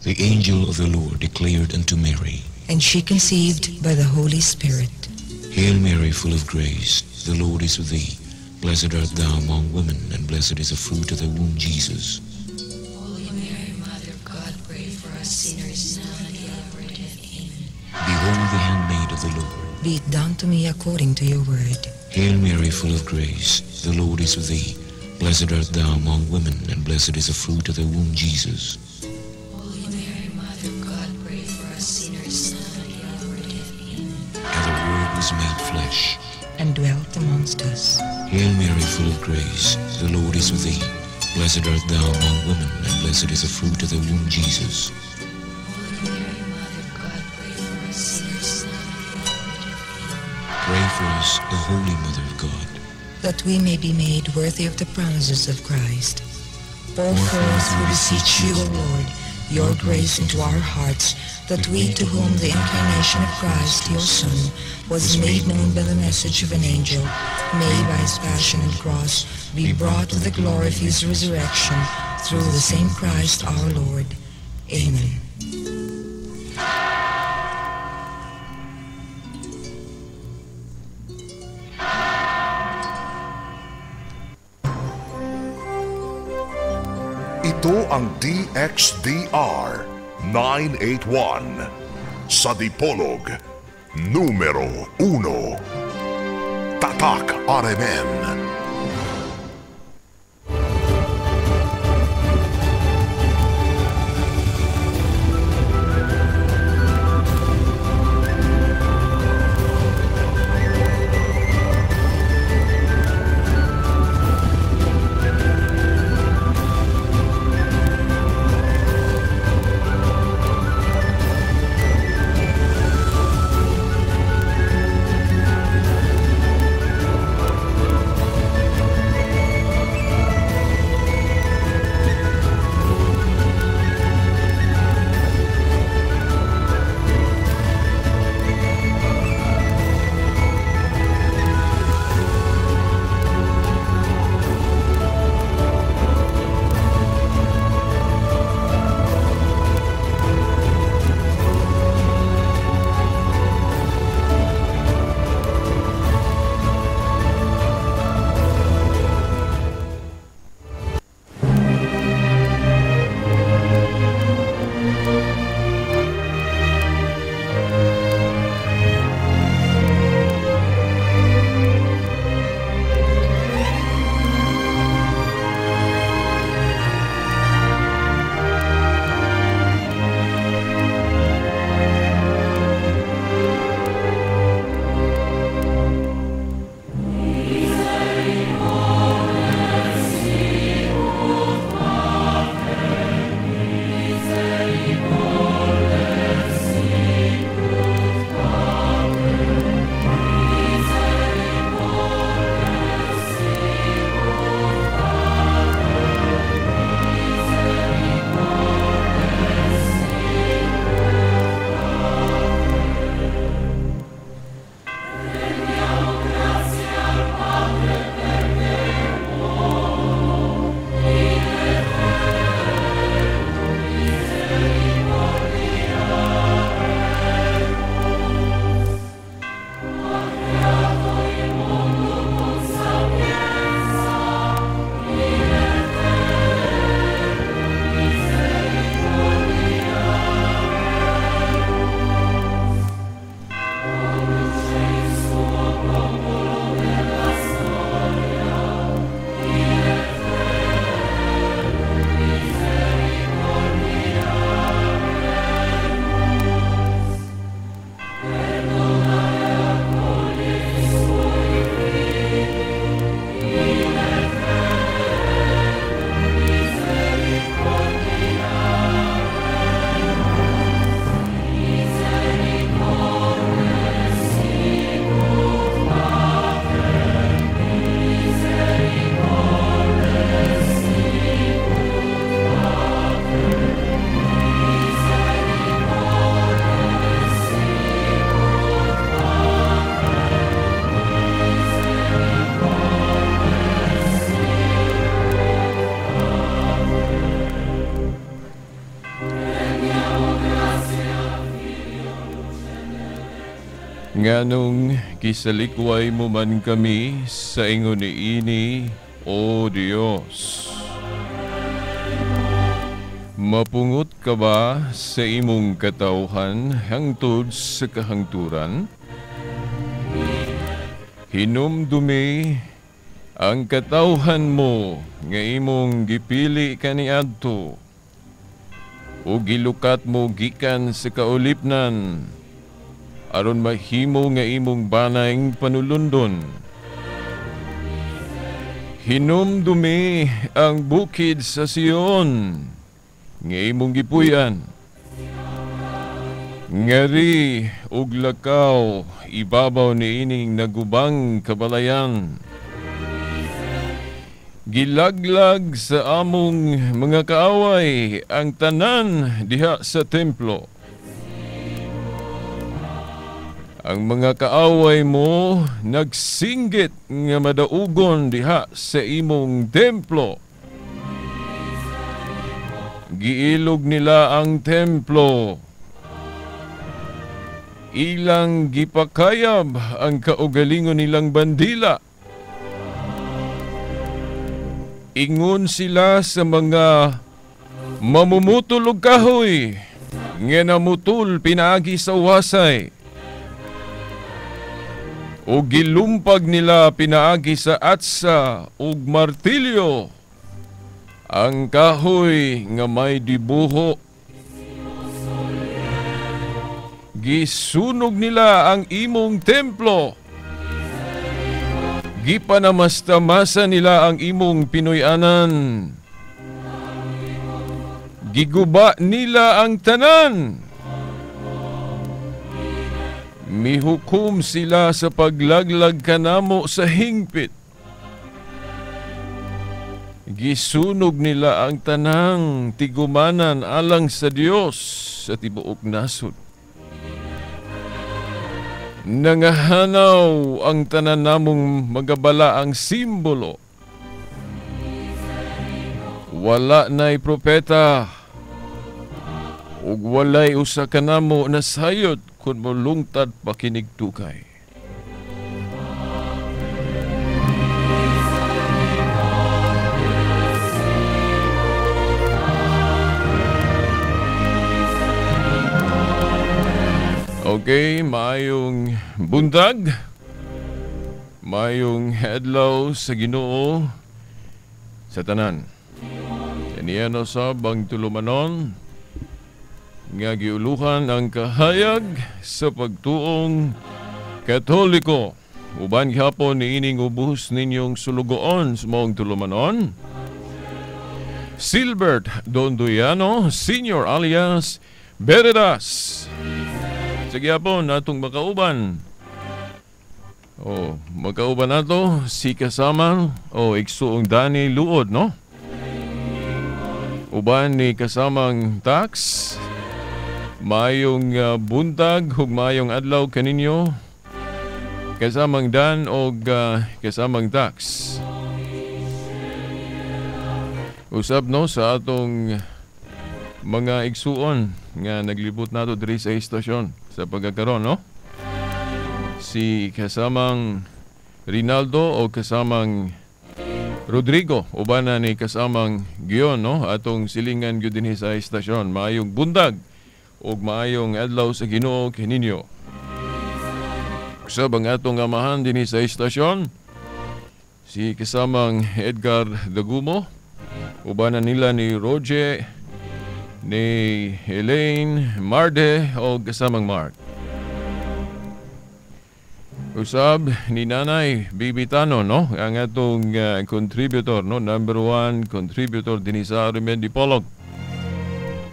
The angel of the Lord declared unto Mary, and she conceived by the Holy Spirit. Hail Mary, full of grace, the Lord is with thee. Blessed art thou among women, and blessed is the fruit of thy womb, Jesus. Holy Mary, Mother of God, pray for us sinners, now and at the hour of our death. Amen. Behold the handmaid of the Lord. Be it done to me according to your word. Hail Mary, full of grace, the Lord is with thee. Blessed art thou among women, and blessed is the fruit of thy womb, Jesus. Holy Mary, Mother of God, pray for us sinners, now and at the hour of our death. Amen. And the Word was made flesh and dwelt amongst us. Hail Mary, full of grace, the Lord is with thee. Blessed art thou among women, and blessed is the fruit of thy womb, Jesus. Holy Mary, Mother of God, pray for us sinners, now and at the hour of our death. Amen. Pray for us, O Holy Mother of God, that we may be made worthy of the promises of Christ. Pour forth, we beseech you, O Lord, your grace into our hearts, that we to whom the incarnation of Christ, your Son, was made known by the message of an angel, may by his passion and cross be brought to the glory of his resurrection, through the same Christ our Lord. Amen. Ito ang DXDR 981 sa Dipolog, numero 1. Tatak RMN. Nganong kisalikway mo man kami sa ingon niini, O Dios? Mapungot ka ba sa imong katawhan hangtod sa kahangturan? Hinumdumi ang katawhan mo nga imong gipili kaniadto o gilukat mo gikan sa kaulipnan aron mahimo nga imong banayng panulundon. Hinumdumi ang bukid sa Sion nga imong gipuy-an. Ngari ug lakaw ibabaw niining nagubang kabalayan. Gilaglag sa among mga kaaway ang tanan diha sa templo. Ang mga kaaway mo nagsinggit nga madaugon diha sa imong templo. Giilog nila ang templo. Ilang gipakayab ang kaugalingon nilang bandila. Ingon sila sa mga mamumutol og kahoy nga namutul pinaagi sa wasay. O gilumpag nila pinaagi sa atsa ug martilyo ang kahoy nga may dibuho. Gisunog nila ang imong templo. Gipanamasta-masa nila ang imong Pinoy-anan. Giguba nila ang tanan. Mihukom sila sa paglaglag kanamo sa hingpit. Gisunog nila ang tanang tigumanan alang sa Dios sa tibuok nasod. Nangahanaw ang tanan namong magabala ang simbolo. Wala na'y propeta ug walay usa kanamo nasayod kun molungtad pakinigtukay. Okay, maayong buntag, maayong adlaw sa Ginoo sa tanan. Kaniya no sab ang tulumanon nga giuluhan ang kahayag sa pagtuong Katoliko. Uban gihapon niining ubos ninyong sulugoon sa maong tulumanon, Silbert Dondoyano Senior alias Beredas. Sa gihapon natong makauban. Oh, makauban nato si kasamang igsuong Danny Luod, no? Uban ni kasamang Tax. Mayong buntag ug mayong adlaw kaninyo kasamang Dan og kasamang Tax. Usab no sa atong mga igsuon nga naglibot nato diri sa istasyon sa pagkakaron, no? Si kasamang Rinaldo o kasamang Rodrigo uban na ni kasamang Gion, no? Atong silingan gyud dinhi sa istasyon. Maayong buntag ug maayong adlaw sa Ginoo kaninyo. Usab ang atong amahan dinhi sa istasyon, si kasamang Edgar Dagumo, uban na nila ni Roger, ni Elaine Marde o kasamang Mark. Usab ni Nanay Bibitano, no? Ang atong contributor, no? Number 1 contributor dinhi sa RMN Dipolog.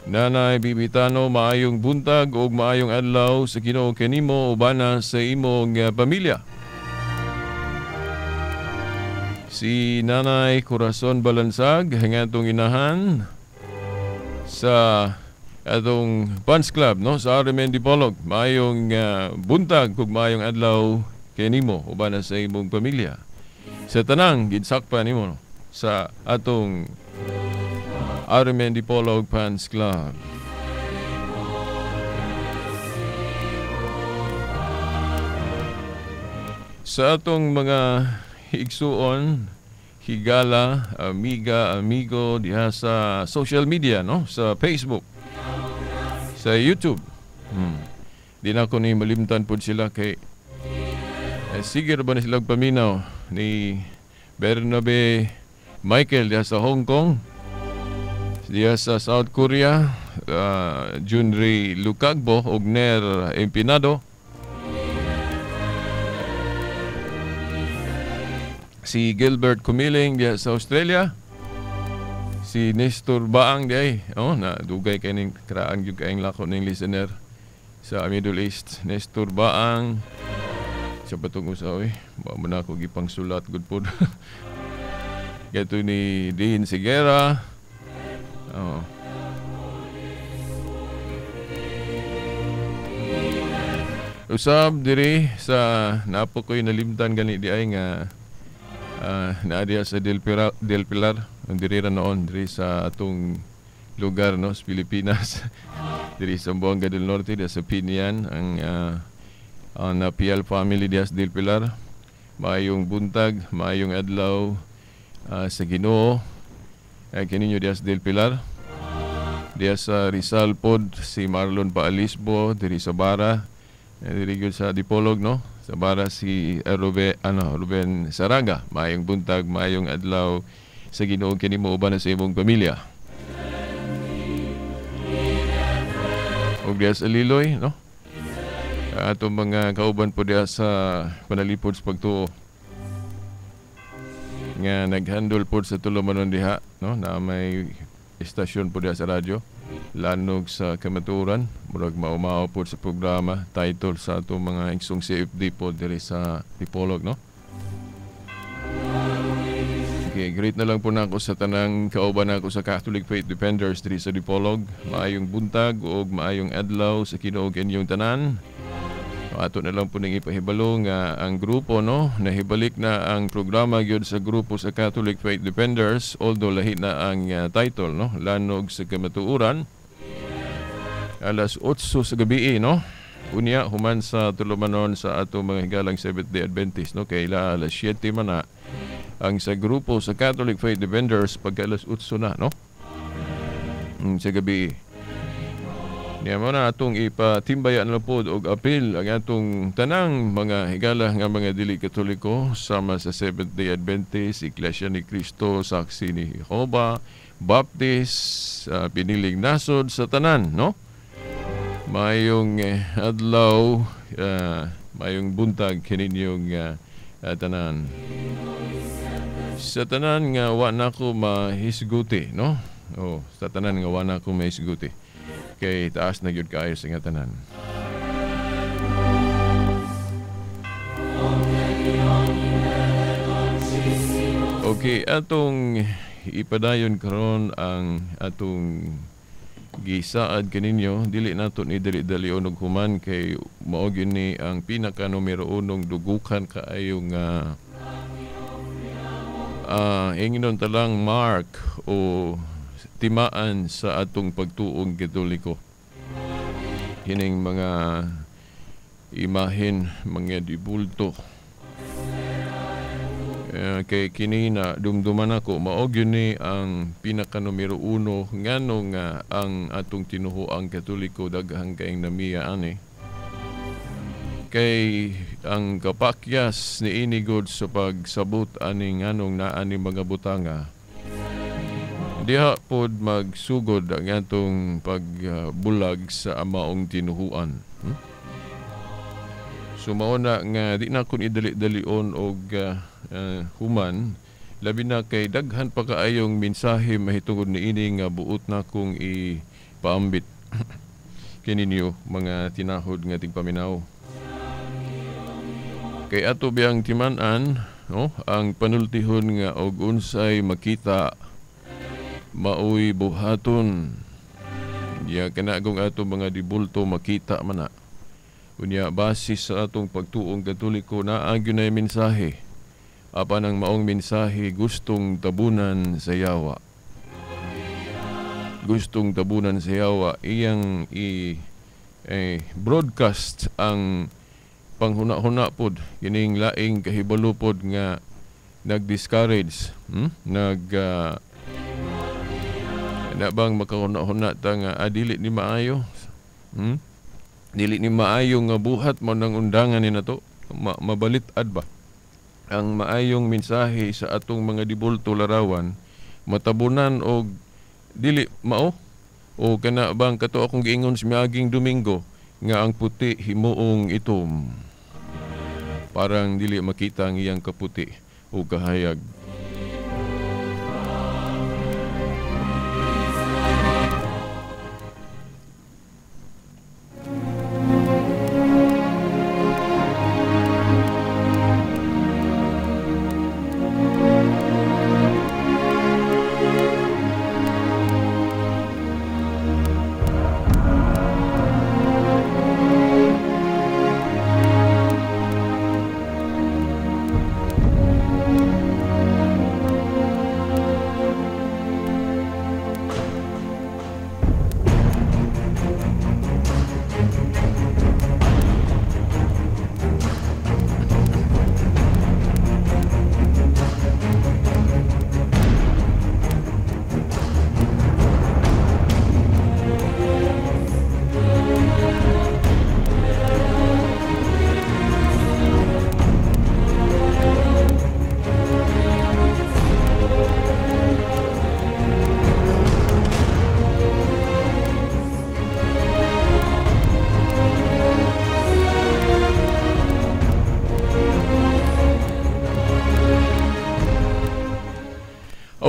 Nanay Bibitano, maayong buntag ug maayong adlaw sa Ginoo kanimo ubana sa imong pamilya. Si Nanay Corazon Balansag ang atong inahan sa atong fans club, no, sa RMN Dipolog. Maayong buntag ug maayong adlaw kanimo ubana sa imong pamilya. Sa tanang ginsakpa nimo, no, sa atong RMN Dipolog Fans Club. Sa atong mga igsuon, higala, amiga, amigo diha sa social media, no? Sa Facebook, sa YouTube. Di na ko ni malimtan pod sila kay sige ra ba ni sila paminaw ni Bernabe Michael diha sa Hong Kong, diha sa South Korea, Junri Lucagbo og Ner Empinado, si Gilbert Cumiling diha sa Australia, si Nestor Baang diay, oh, na dugay kay ning kraang gyud kaayong lako ning listener sa Middle East. Nestor Baang sa patong usa oy, wa mo na ako gipang sulat gud pod. Gato ni Dean Sigera. Oh. Usab diri sa napo ko'y nalimtan gani di ay nga naa diha sa Del Pilar, ang diri ra noon diri sa atong lugar, no, sa Pilipinas. Diri sa Zamboanga del Norte, diha sa Pinian, ang Napial family diha sa Del Pilar. Maayong buntag, maayong adlaw sa Ginoo. Kininyo diha sa Del Pilar. Diha sa Rizal pod si Marlon Paalisbo diri sa Bara. Diri gyud sa Dipolog, no? Sa Bara si Ruben Saraga. Maayong buntag, maayong adlaw sa Ginoo kini mo uban sa imong pamilya. Ug diha sa Liloy, no? Atong mga kauban po diha sa panalipod sa pagtuo nga naghandle po sa tulumanon diha, no, na may istasyon po diha sa radyo Lanog sa Kamatuoran, murag maumao po sa programa title sa atong mga igsong CFD po diri sa Dipolog, no. Okay, great na lang po nako sa tanang kauban nako sa Catholic Faith Defenders diri sa Dipolog. Maayong buntag ug maayong adlaw sa Ginoo inyong tanan. Ato na lang po ning ipahibalo nga ang grupo, no, nahibalik na ang programa gyud sa grupo sa Catholic Faith Defenders, although lahi na ang title, no, Lanog sa Kamatuoran, alas 8 sa gabi, no. Unya human sa tulumanon sa ato mga higalang Seventh-day Adventist, no, kay ila alas 7 man na ang sa grupo sa Catholic Faith Defenders pagka alas 8 na, no, sa gabi. Niya mo na atong ipatimbayan na po og apil ang atong tanang mga higala nga mga dili Katoliko sama sa Seventh-day Adventist, Iglesia ni Cristo, Saksi ni Jehova, Baptist, Piniling Nasod, sa tanan, no? Mayong adlaw, mayong buntag kininyong tanan. Sa tanan nga wa na ko mahisguti, no? Oh, sa tanan nga wa na ko mahisguti. Kay taas na gyud kaayo sa nga tanan. Okay, atong ipadayon karon ang atong gisaad kaninyo. Dili nato ni dali-dali og human kay mao gyud ni ang pinaka numero unong dugukan kaayo nga ingnon talang mark o timaan sa atong pagtuong Katoliko. Kining mga imahen, mga dibulto. Kay kini na dumduman ako, mao gyud ni ang pinaka numero uno ngano nga ang atong tinuhuang Katoliko daghang kaayong namiya ani. Kay ang kapakyas ni inigod sa pagsabot ani nganong naa ni mga butanga, diha pod magsugod ang atong pagbulag sa amaong tinuhuan. So mao na nga di na kun idali-dalion og human, labi na kay daghan pa kaayong mensahe mahitungod niini nga buot na kong ipaambit kininyo mga tinahod nga tigpaminaw. Kay ato biyang timan-an, no, ang panultihon nga og unsay makita maoy buhaton. Ya kanagong ato mga dibulto makita man na. Unya basis sa atong pagtuong Katoliko naa gyud nay mensahe. Apan ang maong mensahe gustong tabunan sa yawa. Gustong tabunan sa yawa iyang i broadcast ang panghuna-huna pod, kining laing kahibalo pod nga nag-discourage, nag na bang makahuna-huna ta nga dili ni maayo, dili ni maayo nga buhat mo nang undangan ni nato, mabalit-ad ba ang maayong mensahe sa atong mga dibulto larawan, matabunan og dili mao, o kana bang kato akong giingon sa miaging Domingo nga ang puti himuong itom, parang dili makita ang iyang kaputi o kahayag.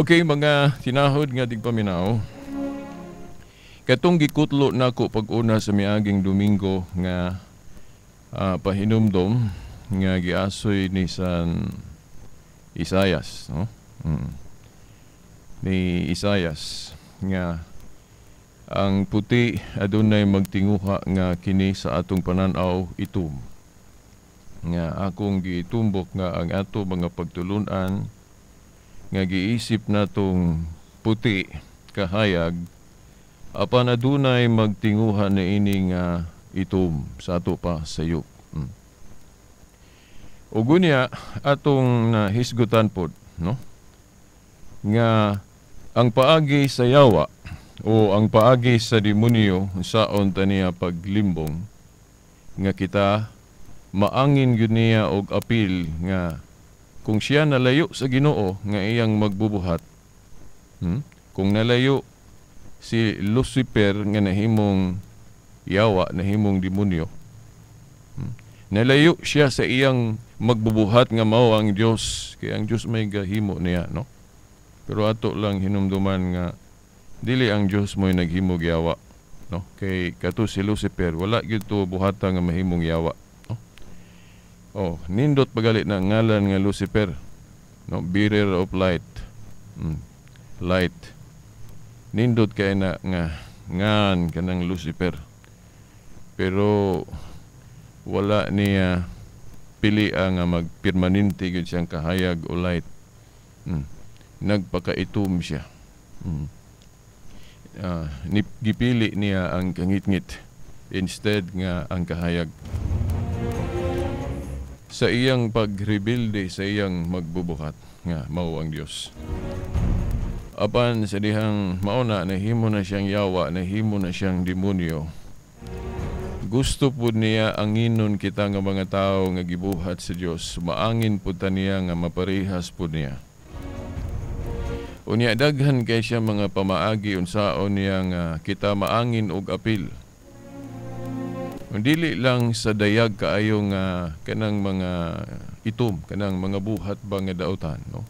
Okay, mga tinahod nga tigpaminaw, katong gikutlo nako pag-una sa miaging Domingo nga pahinumdom nga giasoy ni San Isayas, no? Ni Isayas nga ang puti adunay magtinguha nga kini sa atong panan-aw itom, nga akong gitumbok nga ang ato mga pagtulunan nga giisip natong puti kahayag apan adunay magtinguha na ini nga itom sa ato pa sayop. Ug unya atong nahisgutan pod, no, nga ang paagi sa yawa o ang paagi sa demonyo saon ta niya paglimbong nga kita maangin gyud niya og apil nga kung siya nalayo sa Ginoo nga iyang magbubuhat, kung nalayo si Lucifer nga nahimong yawa, nahimong demonyo, nalayo siya sa iyang magbubuhat nga mao ang Dios, kay ang Dios may gahimo niya, no? Pero ato lang hinumduman nga dili ang Dios mo'y naghimog yawa, no? Kay kato si Lucifer wala gyud to buhata nga mahimong yawa. Oh, nindot pagali na ngalan nga Lucifer, no, bearer of light. Light. Nindot kay na nga ngan kanang Lucifer. Pero wala niya pili nga magpermanente gyud siyang kahayag o light. Nagpakaitom siya. Gipili niya ang kangitngit instead nga ang kahayag. Sa iyang pagrebilde, sa iyang magbubuhat nga mao ang Dios. Apan sa dihang mao na, nahimo na siyang yawa, nahimo na siyang demonyo. Gusto pud niya anginon kita nga mga tawo nga gibuhat sa Dios, maangin pud ta niya nga maparehas pud niya. Unya daghan kay siya mga pamaagi unsaon niya nga kita maangin og apil. Dili lang sa dayag kaayo nga kanang mga itom, kanang mga buhat ba nga dautan, no?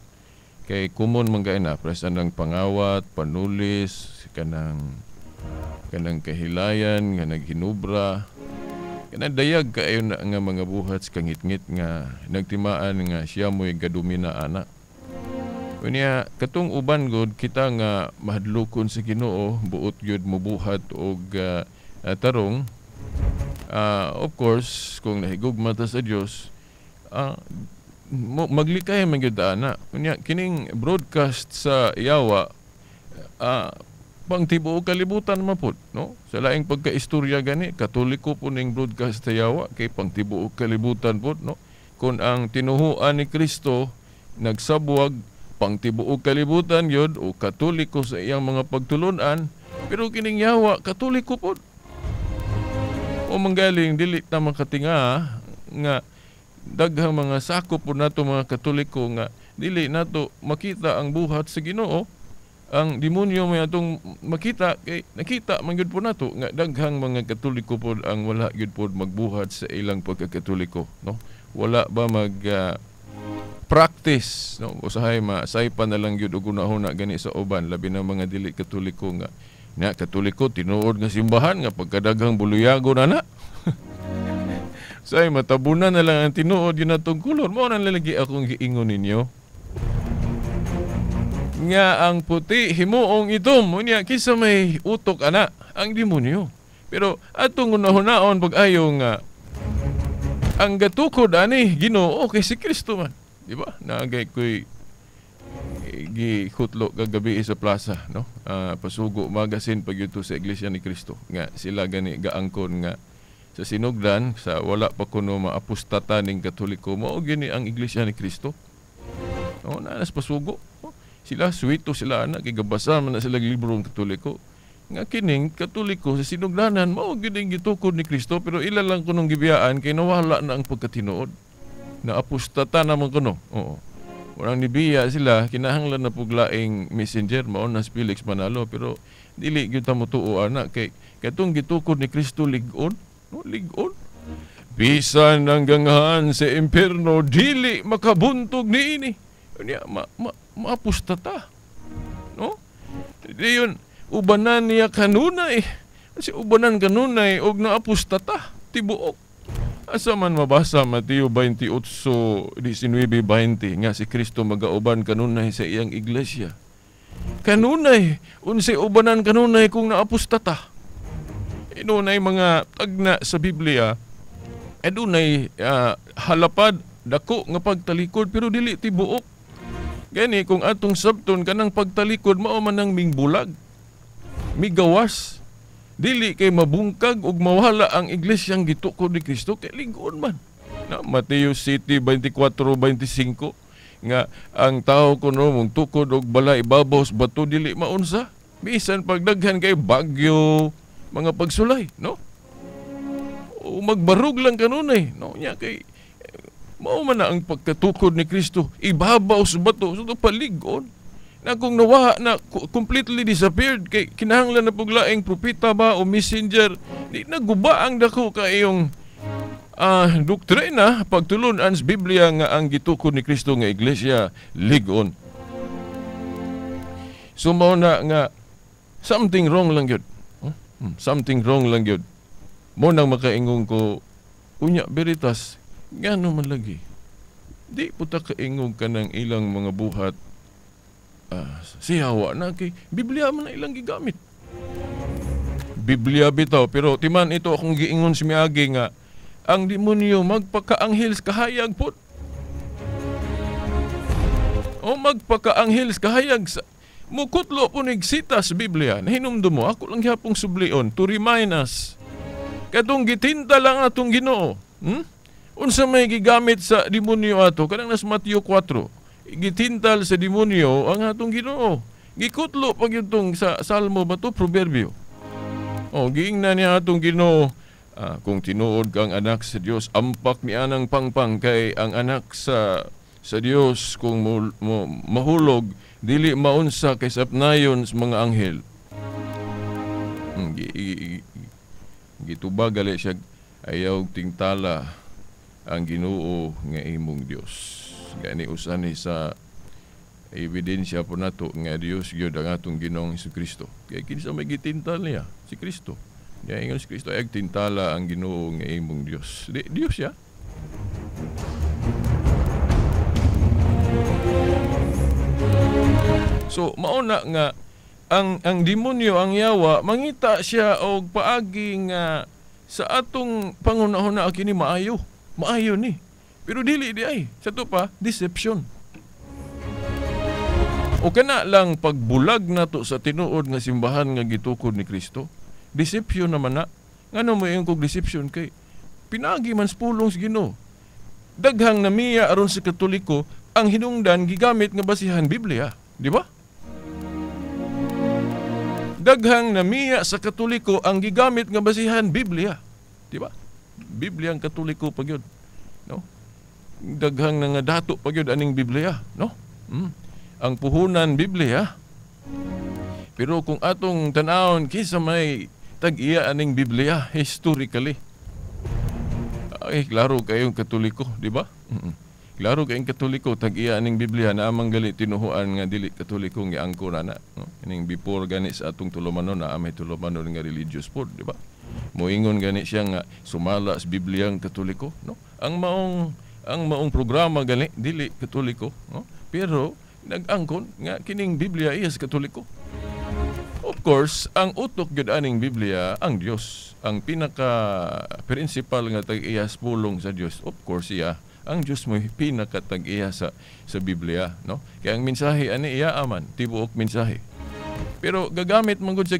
Kay common man kay na pres anang pangawat, panulis, kanang kahilayan nga naghinubra, kanang dayag kaayo na nga mga buhat sa kangitngit nga nagtimaan nga siya mo'y gadumina ana. Unya katong uban gud kita nga mahadlokon sa Ginoo, buot gyud mobuhat og tarong. Of course, kung nahigugma ta sa Dios, maglikay man gyud ana. Unya kining broadcast sa yawa, pang tibuok kalibutan man pud, no? Sa laing pagkaistorya gani, Katoliko po ning broadcast sa yawa kay pang tibuok kalibutan pud, no? Kung ang tinuhuan ni Kristo nagsabwag pang tibuok kalibutan yun o Katoliko sa iyang mga pagtulunan, pero kining yawa Katoliko pud. O manggaling dili ta makatinga nga daghang mga sakop po nato mga Katoliko nga dili nato makita ang buhat sa Ginoo. Ang demonyo may atong makita kay nakita man gyud po nato nga daghang mga Katoliko pod ang wala gyud pod magbuhat sa ilang pagkakatoliko, no? Wala ba mag practice, no? Usahay masaypa na lang gyud og hunahuna gani sa uban, labi na mga dili Katoliko nga nya Katoliko tinuod nga simbahan nga pagkadaghang buluyago na na. Say matabunan na lang ang tinuod yun atong kulor. Mao na lagi akong giingon ninyo nga ang puti himuong itom, unya kinsa may utok ana ang demonyo. Pero atong hunahunaon pag-ayo nga ang gatukod ani Ginoo kay si Kristo man, di ba? Naagay ko'y gikutlo kagabi sa plaza, no? Pasugo Magazine pag yuto sa Iglesia ni Kristo nga sila gani gaangkon nga sa sinugdan sa wala pa kuno maapostata ning Katoliko, mao gini ang Iglesia ni Kristo. No, naanas pasugo. Sila suwito sila anak gigabasa man na sila libro ng Katoliko nga kining Katoliko sa sinugdanan mao gini gitukod ni Kristo, pero ila lang kunong gibiyaan kay nawala na ang pagkatinuod. Naapostata naman kuno. Oo. Walang nibiya sila, kinahanglan na puglaing messenger mao na si Felix Manalo, pero dili gyud ta motuo ana kay katong gitukod ni Kristo lig-on, no, lig-on. Bisan ang ganghaan sa impierno dili makabuntog niini. Unya maapostata, no? Diyon ubanan niya kanunay. Kasi ubanan kanunay og naapostata tibuok. Asa man mabasa Mateo 28:19-20 nga si Kristo magauban kanunay sa iyang iglesia. Kanunay, unsay ubanan kanunay kung naapostata. Inunay mga tagna sa Biblia, adunay halapad dako nga pagtalikod pero dili tibuok. Gani kung atong sabton kanang pagtalikod mao man ang mingbulag, migawas, dili kay mabungkag ug mawala ang iglesyang gitukod ni Kristo kay lig-on man. Na Mateo 7:24-25 nga ang tao kuno mong tukod og balay ibabaw sa bato dili maunsa. Bisan pagdaghan kay bagyo, mga pagsulay, no? O magbarug lang kanunay, no? Nya kay mao man na ang pagkatukod ni Kristo ibabaw sa bato, so palig-on. Na kung nawa na completely disappeared kay kinahanglan na puglaing propeta ba o messenger, di naguba ang dako kayong doktrina pagtulun-an sa Biblia nga ang gitukod ni Kristo nga iglesia lig-on. So mao na nga something wrong lang gyud. Something wrong lang gyud. Mo nang makaingon ko unya Veritas ngano man lagi. Di po ta kaingog ka ng ilang mga buhat. Siyawa na kay Biblia man na ilang gigamit. Biblia bitaw, pero timan ito akong giingon si miagi nga ang demonyo magpakaanghel sa kahayag po. O magpakaanghel sa kahayag sa mukutlo po nigsita sa Biblia. Nahinumdum mo, ako lang gihapong sublion to remind us. Katong gitinta lang atong Ginoo. Unsa may gigamit sa demonyo ato kanang nas Mateo 4. Gitintal sa demonyo ang atong Ginoo. Gikutlo pag yun sa Salmo ba to, Proverbio. O giingnan niya atong Ginoo, kung tinuod kang anak sa Dios, ampak niya ng pangpang kay ang anak sa Dios kung mo mahulog dili maunsa kay sapnayon sa mga anghel. Gitubag gali siya, ayaw tingtala ang Ginoo nga imong Dios. Gani usan ni sa ebidensya po nato nga Dios gyud ang atong Ginoong Jesucristo. Kay kinsa may gitintal niya? Si Kristo. Niya ingon si Kristo, ay tintala ang Ginoo nga imong Dios. Di, Dios siya. So mao na nga ang demonyo, ang yawa, mangita siya og paagi nga sa atong pangunahuna kini maayo. Maayo ni. Pero dili di ay. Sa to pa, deception. O kana lang pagbulag nato sa tinuod nga simbahan nga gitukod ni Kristo. Deception naman na. Ngano mo yung kog deception kay pinagi man sa pulong sa Ginoo. Daghang namiya aron sa Katoliko ang hinungdan gigamit nga basihan Biblia, di ba? Daghang namiya sa Katoliko ang gigamit nga basihan Biblia, di ba? Biblia ang Katoliko pa gyud, no? Daghang nangadato pa gyud aning Biblia, no? Ang puhunan Biblia. Pero kung atong tan-awon kinsa may tag-iya aning Biblia historically, ay klaro kayong Katoliko, di ba? Klaro kayong Katoliko tag-iya aning Biblia na amang gali tinuhuan nga dili Katoliko nga angkon na, no? Ining before gani sa atong tulumanon na amay tulumanon nga religious pod, di ba? Moingon gani siya nga sumala sa Biblia ang Katoliko, no? Ang maong programa gani dili Katoliko, no? Pero nag-angkon nga kining Biblia iya sa Katoliko. Of course, ang utok gyud aning Biblia ang Dios, ang pinaka principal nga tag-iya sa pulong sa Dios. Of course iya, ang Dios mo pinaka tag-iya sa Biblia, no? Kaya ang mensahe ani iya aman, tibuok mensahe. Pero gagamit man gud sa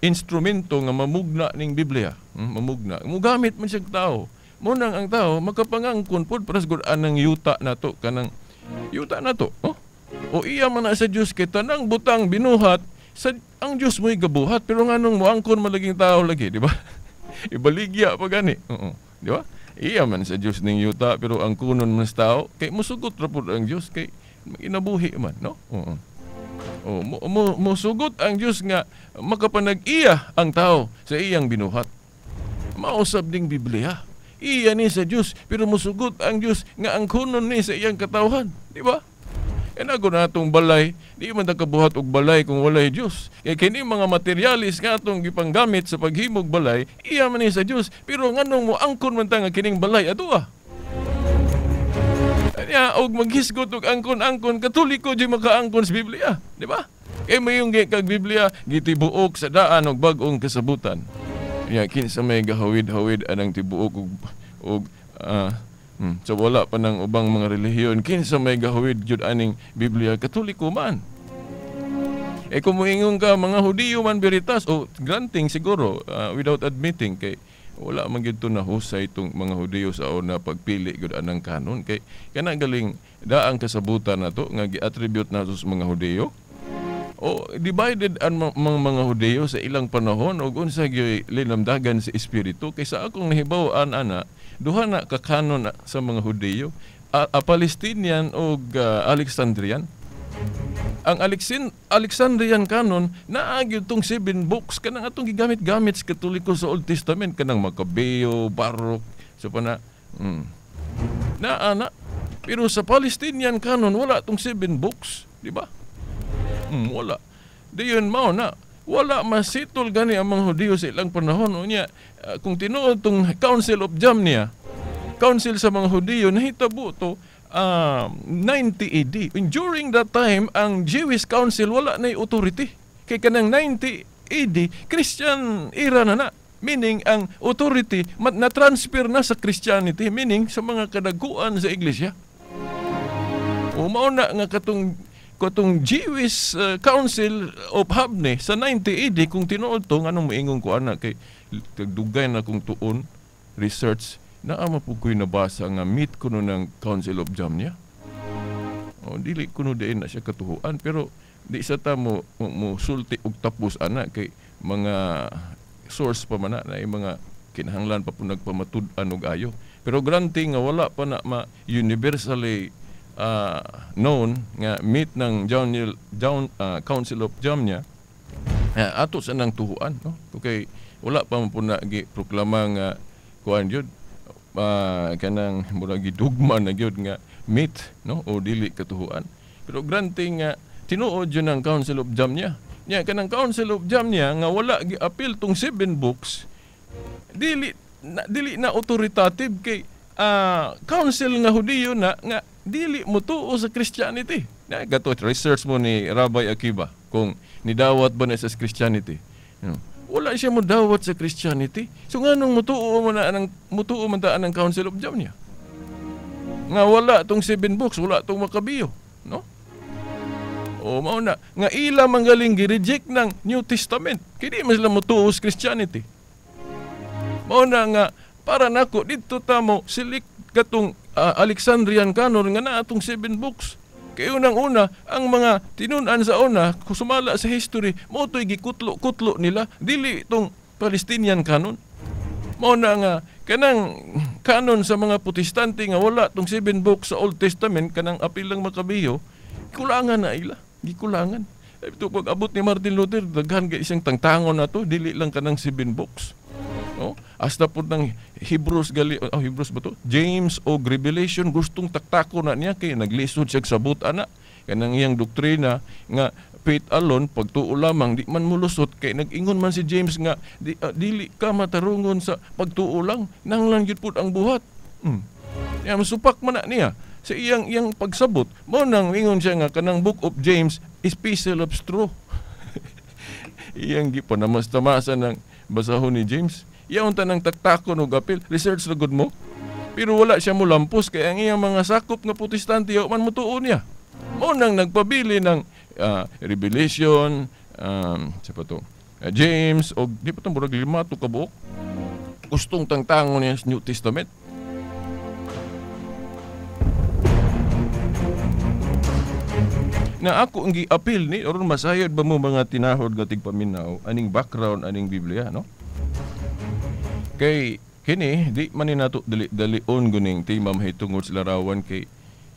instrumento nga mamugna ning Biblia, mamugna. Mugamit man siya tao. Munang ang tao makapangangkon pod para gud anang yuta nato, kanang yuta nato, oh? O iya man na sa Dios kay tanang butang binuhat sa ang Dios mo'y gabuhat, pero nganong moangkon malaging tao lagi, di ba? Ibaligya pa gani. Oo, di ba? Iya man sa Dios ning yuta pero ang kunon man sa tao kay musugot ra pud ang Dios kay inabuhi man, no? Oo. O musugot ang Dios nga makapanag-iya ang tao sa iyang binuhat. Mausab ding Biblia. Iya ni sa Dios pero musugot ang Dios nga ang kunon ni sa iyang katawhan, di ba? Kaya na atong balay, di man ta kabuhat og balay kung walay Dios. Kaya kini mga materialis nga atong gipanggamit sa paghimog balay, iya man ni sa Dios. Pero nganong mo angkon man ta nga kining balay ato ah? Kanya og maghisgot og angkon-angkon, Katoliko di makaangkon sa Biblia, di ba? Kay mayong kag Biblia gitibuok sa daan og bag-ong kasabutan. Nya kinsa may gahawid-hawid anang tibuok og so wala pa ng ubang mga relihiyon, kinsa may gahawid jud aning Biblia, Katoliko man. Eh kung moingon ka mga Hudiyo man veritas, o granting siguro without admitting kay wala man gyud to nahusay itong mga Hudiyo sa una pagpili gyud anang kanon kay kana galing daang kasabutan nato nga gi-attribute nato sa mga Hudiyo. O divided ang mga Hudiyo sa ilang panahon og unsa gyud linamdagan sa espiritu kay sa akong nahibaw-an ana duha na ka kanon sa mga Hudiyo, a Palestinian og Alexandrian. Ang Alexandrian canon naa gyud tong 7 books kanang atong gigamit-gamit sa Katoliko sa Old Testament kanang Macabeo, Baruch, so pa na. Naa na. Pero sa Palestinian canon wala tong 7 books, di ba? Wala. Diyon mao na wala masitol gani ang mga Hudiyo sa ilang panahon. Unya, kung tinuod tong Council of Jamnia, Council sa mga Hudiyo, nahitabo to 90 AD. And during that time, ang Jewish Council wala na authority. Kay kanang 90 AD, Christian era na na. Meaning, ang authority na-transfer na sa Christianity, meaning sa mga kadaguan sa iglesia. O mao na nga katong Jewish Council of Habne sa 90 AD, kung tinuod to, nganong moingon ko ana kay dugay na kong tuon research, naa man pud ko'y nabasa nga meet kuno ng Council of Jamnia. O dili kuno diin na siya katuhuan, pero di sa ta mo sulti og tapos ana kay mga source pa man na mga kinahanglan pa po nagpamatud-an og ayo. Pero granting nga wala pa na ma universally known nga meet ng Council of Jamnia, ato sa nang tuhuan, no? Okay, wala pa man po na gi proklama nga kuan jud, kanang murag gidugma na gyud nga meet, no, o dili katuhuan. Pero granting nga tinuod jud ang Council of Jamnia. Nya kanang Council of Jamnia nga wala gi-appeal tong 7 books, dili na authoritative kay council nga Hudiyo na nga dili motuo sa Christianity. Na gato research mo ni Rabbi Akiba kung nidawat ba na sa Christianity. No. Wala siya modawat sa Christianity. So nganong mutuo man ta ang Council of Jamnia? Nga wala tong 7 books, wala tong Makabiyo, no? O mao na nga ila manggaling gi-reject ng New Testament. Kay di man sila motuo sa Christianity. Mao na nga para nako didto ta mo select katong Alexandrian Canon nga naa atong 7 books. Kay unang-una ang mga tinun-an sa una sumala sa history mao to'y gikutlo-kutlo nila, dili itong Palestinian Canon. Mao na nga kanang canon sa mga Protestante nga wala tong 7 books sa Old Testament, kanang apil lang Makabiyo, kulangan na ila, gikulangan. Ito pag abot ni Martin Luther, daghan kay isang tangtangon na to, dili lang kanang 7 books. No? Hasta po ng Hebrews gali, oh, Hebrews ba to? James o Revelation, gustong taktako na niya kay naglisod siya sabot ana kanang iyang doktrina nga faith alone, pagtuo lamang, di man mulusot kay nag-ingon man si James nga dili ka matarungon sa pagtuo lang, nang lang gyud pud ang buhat. Ya masupak man na niya sa iyang pagsabot. Mao nang ingon siya nga kanang Book of James is piece of straw. Iyang gipanamastamasan ng basahon ni James. Iyaon tanang taktakon og apil, research ra gud mo. Pero wala siya molampos kay ang iyang mga sakop nga Protestante man motuo niya. Mao nang nagpabili ng Revelation, sa pa to, James og di pa to murag 5 to ka buok. Gustong tangtangon niya sa New Testament. Na ako ang gi-appeal ni aron masayod ba mo mga tinahod nga tigpaminaw aning background aning Biblia, no? Kay kini di man ni nato dali-dalion guning tema mahitungod sa larawan kay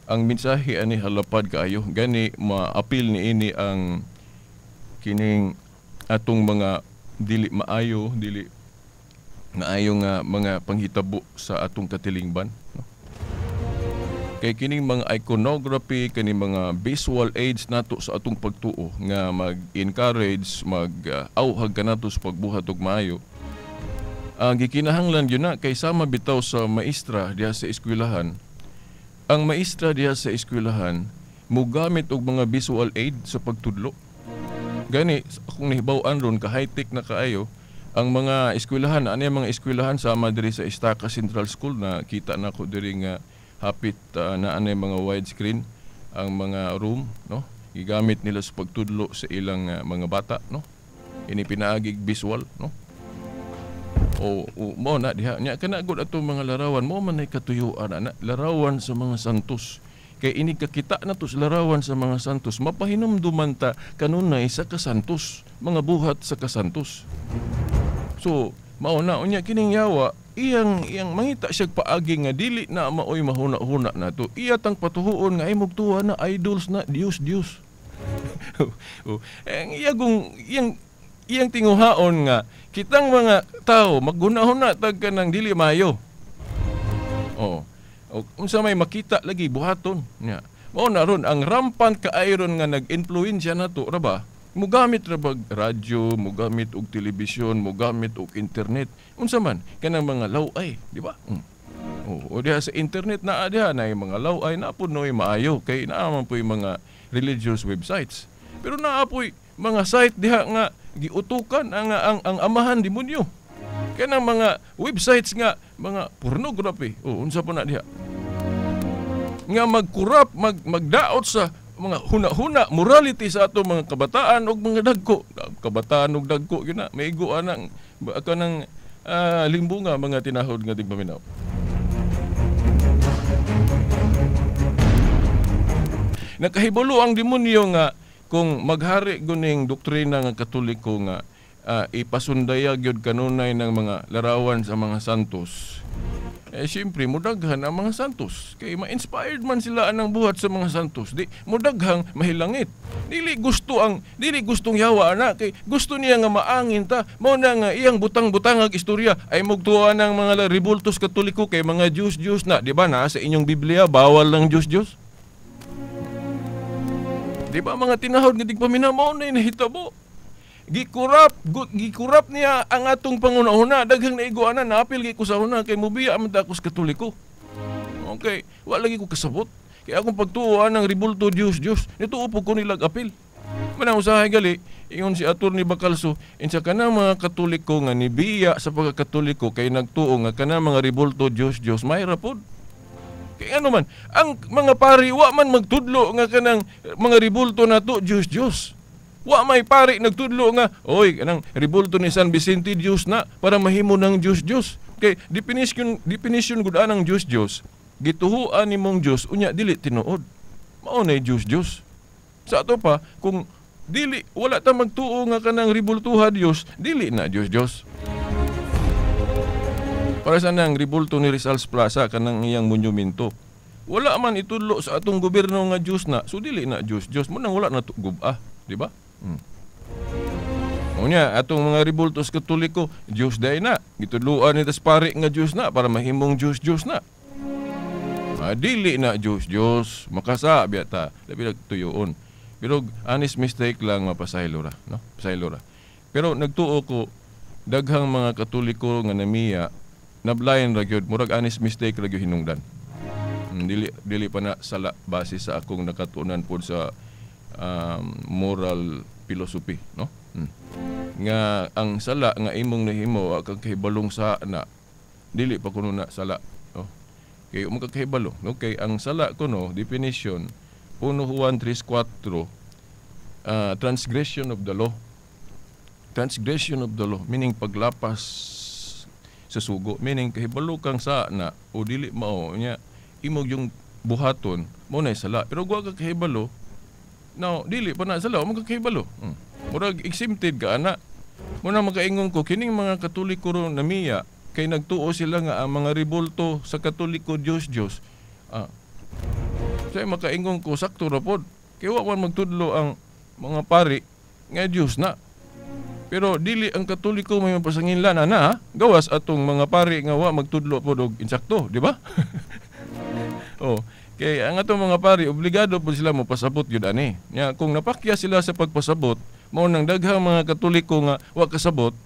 ang mensahe ani halapad kaayo, gani ma-appeal ni ini ang kining atong mga dili maayo, dili maayo nga mga panghitabo sa atong katilingban, no? Kay kining mga iconography, kining mga visual aids nato sa atong pagtuo nga mag-encourage, mag-auhag kanato sa pagbuhat og maayo. Ang gikinahanglan gyud na kay sama bitaw sa maestra diha sa eskwelahan. Ang maestra diha sa eskwelahan mogamit og mga visual aid sa pagtudlo. Gani akong nahibaw-an ron ka high-tech na kaayo ang mga eskwelahan, ani ang mga eskwelahan sama diri sa Estaca Central School na kita nako diri nga hapit na anay mga widescreen ang mga room, no? Gigamit nila sa pagtudlo sa ilang mga bata, no? Ini pinaagig visual, no? O mo na diha nya kana gud atong mga larawan mo man ay katuyuan ana larawan sa mga santos. Kay ini kakita na to sa larawan sa mga santos, mapahinumduman ta kanunay sa kasantos, mga buhat sa kasantos. So mao na unya kining yawa iyang mangita siya paagi nga dili na maoy mahuna-huna nato. Iya tang patuhuon nga imog tuwa na idols na Dios Dios. Ang iyagong iyang tinguhaon nga kitang mga tao maghuna-huna tag kanang dili maayo. Oh. O unsa may makita lagi buhaton nya. Mao na ron ang rampant kaayo nga nag-influensya nato ra ba? Mugamit ra bag radyo, mugamit og telebisyon, mugamit og internet. Unsa man kanang mga laway, di ba? O diha sa internet naa diha na mga laway na pud noy maayo kay naa man puy mga religious websites. Pero naa puy mga site diha nga giutukan ang amahan demonyo. Kanang mga websites nga mga pornography. O unsa pa na diha? Nga magkurap, magdaot sa mga huna-huna, morality sa ato mga kabataan og mga dagko. Kabataan og dagko yun na. Maigo anang kanang limbunga mga tinahod nga tigpaminaw. Nakahibalo ang demonyo nga kung maghari guning doktrina nga Katoliko nga ipasundayag yun kanunay ng mga larawan sa mga santos. Eh siyempre mudaghan ang mga santos kay ma-inspired man sila anang buhat sa mga santos. Di mudaghang mahilangit. Dili gusto ang dili gustong yawa ana kay gusto niya nga maangin ta. Mao na nga iyang butang-butangag istorya ay mugtuwa ng mga rebultos Katoliko kay mga Diyos-Diyos na, di ba na sa inyong Biblia bawal lang Diyos-Diyos? Di ba mga tinahod nga tigpaminaw mao na nahitabo. Gikurap niya ang atong pangunahuna. Daghang naiguanan, naapil kay ko sa una kay mubiya man ta ako sa Katoliko. Okay, wala lagi ko kasabot. Kaya akong pagtuoan ng rebulto Dios Dios, nituo po ko nilag apil. Manang usahay gali, ingon si Atty. Bacalso, insa kanang mga Katoliko nga nibiya sa pagkakatoliko kay nagtuo nga kanang mga rebulto Dios Dios mayra pod. Kay ano man, ang mga pari wa man magtudlo nga kanang mga ribulto nato Diyos Diyos. Wa may pari nagtudlo nga, oy, kanang ribulto ni San Vicente Diyos na para mahimo ng Diyos Diyos. Kay definition gud anang Diyos Diyos, gituhuan nimong Diyos unya dili tinuod. Mao nay Diyos Diyos. Sa ato pa kung dili wala ta magtuo nga kanang ribultuha Diyos, dili na Diyos Diyos. Para sa nang ribulto ni Rizal's Plaza kanang iyang monumento. Wala man itudlo sa atong gobyerno nga Diyos na, so dili na Diyos Diyos mo nang wala na gub-a, di ba? Unya atong mga ribultos Katoliko, Diyos day na. Gitudloan ni tas pari nga Diyos na para mahimong Diyos Diyos na. Dili na Diyos Diyos, makasa biya ta, labi nagtuyoon. Pero honest mistake lang mapasaylo ra, no? Pasaylo ra. Pero nagtuo ko daghang mga Katoliko nga namiya nablayan ra gyud, murag honest mistake ra gyud hinungdan. Dili pa na sala base sa akong nakatunan pod sa moral philosophy, no? Nga ang sala nga imong nahimo kang kahibalong sa na dili pa kuno na sala, no? Kay mo kakahibalo, no? Kay ang sala kuno definition 1 Juan 3:4, transgression of the law. Transgression of the law meaning paglapas sa sugo, meaning kahibalo kang sa na o dili mao nya imong yung buhaton mo na sala, pero wa ka kahibalo, now dili pa na sala, mo ka kahibalo. Murag exempted ka ana. Mo na makaingon ko kining mga Katoliko ro namiya kay nagtuo sila nga ang mga ribulto sa Katoliko Dios Dios. Say makaingon ko sakto ra pod kay wa man magtudlo ang mga pari nga Dios na. Pero dili ang Katoliko may mapasanginlan ana, ha? Gawas atong mga pari nga wa magtudlo pod og insakto, di ba? Oh, kay ang atong mga pari obligado pod sila mopasabot gyud ani. Nya kung napakya sila sa pagpasabot, mao nang daghang mga Katoliko nga wa kasabot,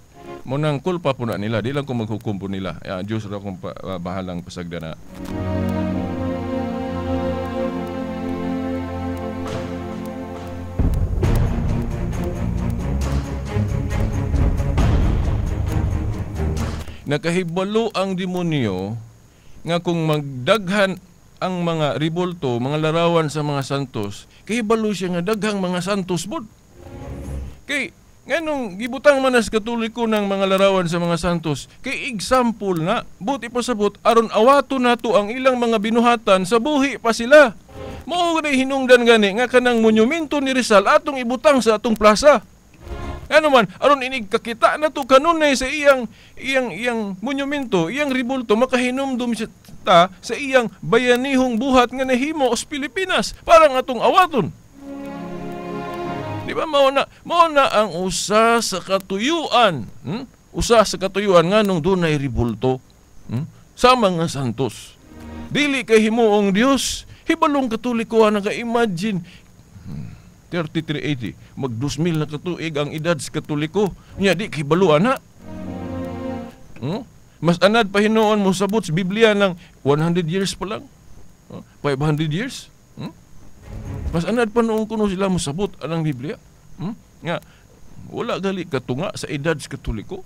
mao nang kulpa po na nila, di lang ko maghukom po nila. Ya, Dios ra kung bahalang pasagda na. Nakahibalo ang demonyo nga kung magdaghan ang mga ribulto, mga larawan sa mga santos, kahibalo siya nga daghang mga santos bod. Kay nganong gibutang man as Katoliko ng mga larawan sa mga santos, kay example na, buti pasabot aron awato nato ang ilang mga binuhatan sa buhi pa sila. Mao gani hinungdan gani nga kanang monumento ni Rizal atong ibutang sa atong plaza. Ano man, aron inig kakita na to kanunay sa iyang monumento, iyang ribulto, makahinumdum siya ta sa iyang bayanihong buhat nga nahimo sa Pilipinas, parang atong awaton. Di ba mao na ang usa sa katuyuan, Usa sa katuyuan nganong dunay ribulto, sa mga santos. Dili kay himuong Dios, hibalong Katoliko ang naka-imagine 3380, mag 2000 na katuig ang edad sa Katoliko. Nya di kahibaluan ha. Mas anad pa hinuon mo sabot sa Biblia ng 100 years pa lang. 500 years. Mas anad pa noon kuno sila mo sabot anang Biblia. Nga wala gali katunga sa edad sa Katoliko.